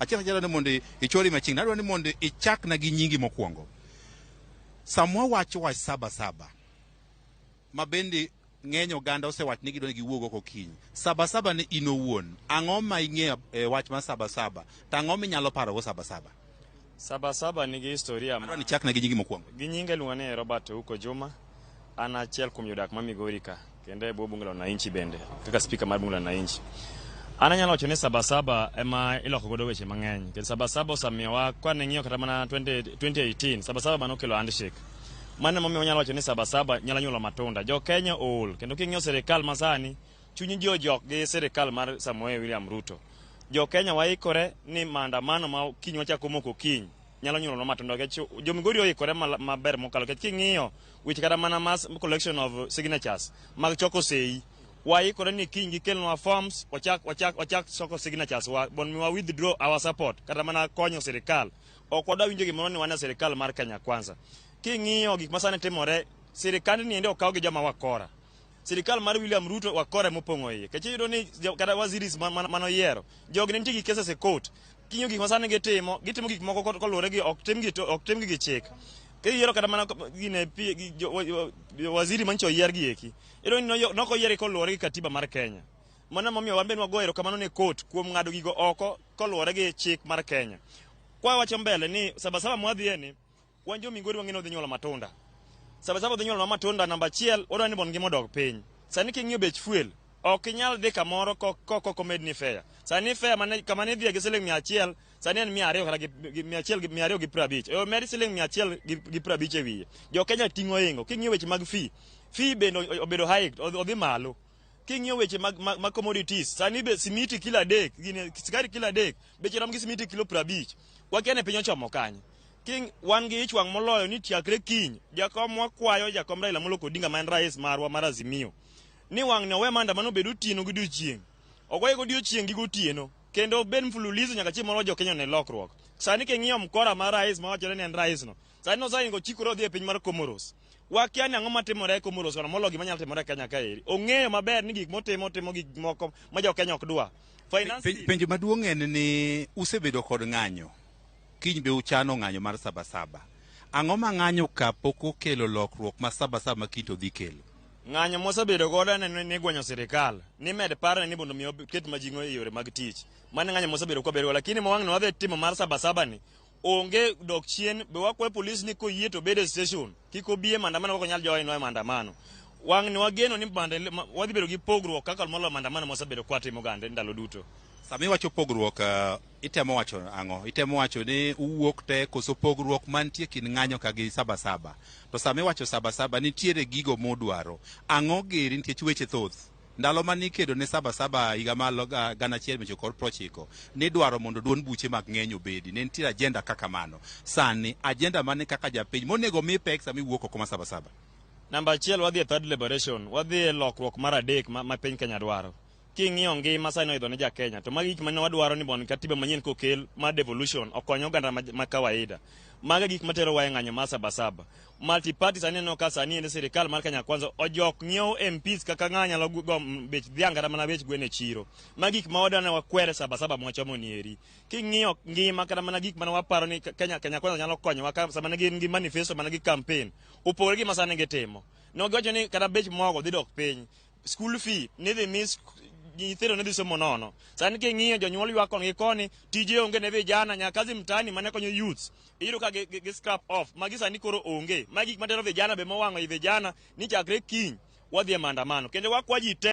Achiel achiel ni mondo ichori machiegni. Adwa ni mondo ichakna gi nyingi mokwongo. Sama wawacho wach saba saba, ma bende ng'eny oganda osewach ni gidwa ni giwuog oko kiny. Saba saba ni in owuon, ang'o ma ing'eyo e wach mar saba saba? To ang'o minyalo parogo saba saba? Saba Saba nigi historia. Adwa ni ichakna gi nyingi mokwongo. Gi nyinga iluonga ni Robert Ouko Juma. An achiel kuom jodak ma Migori ka kendo e bwo bunge la wananchi bende kaka speaker mar bunge la wananchi. An anyalo wacho ni Saba Saba ema iloko godo weche mang'eny. Kendo Saba Saba osemiyowa ka ne ng'iyo kata mana 20, 2018 Saba Saba manokelo handshake. Mano emomiyo wanyalo wacho ni Saba Saba nyalo nyuolo matunda. Jo Kenya ool kendo king'iyo sirikal masani chuny ji ojok gi sirikal mar Samoei William Ruto. Jo Kenya waikore ni maandamano ma kiny wachako moko kiny nyalo nyuolonwa matunda nikech jo Migori oikore maber mokalo nikech king'iyo weche kata mana mass collection of signatures mag choko sei waikore ni kiny gikelnwa forms wachak choko signatures wa mondo mi wa withdraw our support kata mana konyo sirikal. Ok wadwa winjo gimoro ni wan e sirikal mar Kenya Kwanza. King'iyo gik masani timore, sirikand ni endi okaw gi joma wakora. Sirikal mar William Ruto wakora mopong'o iye. Nikech iyudo ni kata waziris manoyiero, jogi ne nitie gi cases e court. King'iyo gik masani gitimo, gitimo gik moko koluwore gi ok timgi to ok timgi gi chik. Kiyiero kata mana gine waziri manyocha oyier gi eki. Iyudo ni nok oyier koluwore gi katiba mar Kenya. Mano emomiyo wan bende wagoyo erokamano ne court kuom ng'ado gigo oko koluwore gi chik mar Kenya. Kwa wacho mbele ni Saba Saba mwadhiye ni wan jo Migori wang'e ni odhi nyuolo matunda. Saba Saba dhi nyuolo matunda namba achiel, wadwa ni mondo ngima odog piny. Sani king'iyo bech fuel, ok inyal dhi kamoro kok omedni fare. Sani fare mane kama ne idhiye gi siling 100, sani en 200 kata gi 100 gi 250. E omed siling 150 e wiye. Jo Kenya ting'o oingo. King'iyo weche mag fee, fee bende obedo hike, odhi malo. King'iyo weche mag commodities, sani be simiti kilo 3, gini sukari kilo 3, beche rom gi simiti kilo 50. Wakia ni piny ochomo kanye. King wan gi ich wang' moloyo ni chakre kiny, jakom wakwayo jakom Raila Amolo Odinga ma en rais marwa mar Azimio, ni wang' ni owe maandamano obed otieno gi odiochieng'. Ogoye godiochieng' gi gotieno. Kendo obed mfululizo nyaka chieng' moro jo Kenya one lokruok. Sani king'iyo mkora mar rais mawachore ni en rais no, sani noseingo chikore odhi e piny mar Comoros. Wakia ni ang'o matimore e Comoros kono moloyo gima nyalo timore e Kenya kaeri. Ong'eyo maber ni gik motimo otimo gik moko ma jo Kenya ok dwa. Finance Penjo maduong' en ni usebedo kod ng'anyo. Kiny be uchano ng'anyo mar saba saba. Ang'o ma ng'anyo ka pok okelo lokruok ma saba saba ma kiny to dhi kelo? Ng'anyo mosebedo godo en ni gwenyo sirikal ni med parne ni mondo mi oket majing'o e yore mag tich. Mano e ng'anyo mosebedo kwabedo go, lakini ma wang'ni wadhi timo mar saba saba ni onge dok chien. Be wakwayo polis ni koyie to obed e station, kik obi e maandamano kok onyal join wa e maandamano. Wang'ni wageno ni wadhi bedo gi pogruok kaka moloyo maandamano mosebedo kwatimo gande ndalo duto. Sama iwacho pogruok, itemo wacho ang'o? Itemo wacho ni uwuok te koso pogruok mantie kind ng'anyo ka gi saba saba? To sama iwacho saba saba nitiere gigo mudwaro. Ang'o giri nikech weche thoth? Ndalo mane ikedo ne saba saba higa mar 1990 nidwaro mondo duond buche mag ng'eny obedi. Ne nitiere agenda kaka mano. Sani agenda mane kaka japiny monego mi pek sama iwuok oko ma saba saba? Namba achiel wadhi e third liberation, wadhi e lokruok mar adek ma piny Kenya dwaro. King'iyo ngima sani oidho ne ja Kenya, to magi gik mane wadwaro ni mondo katiba manyien kokel mar devolution okony oganda ma kawaida. Mago e gik materowa e ng'anyo mar saba saba. Multi party sani aneno ka sani endi sirikal mar Kenya Kwanza ojok ng'iewo MPs kaka ng'a nyalo go bech dhiang' kata mana bech gwen e chiro. Magi gik ma wadwa ni wakwere saba saba mwachomo ni eri. King'iyo ngima kata mana gik mane waparo ni Kenya Kwanza nyalo konyowa ka sama ne gin gi manifesto mana gi campaign opogore gi ma sani gitimo. Ne giwacho ni kata bech mogo dhi dok piny, school fee ni dhi mi nyithindo ne dhi somo nono. Sani king'iyo jonyuol ywak koni gi koni, tije onge ne vijana, nyaka kazi mtaani mane konyo youths iyudo ka gi scrap off. Magi sani koro onge. Magi gik matero vijana be mowang'o i vijana ni chakre kiny wadhi e maandamano. Kendo wakwa ji te.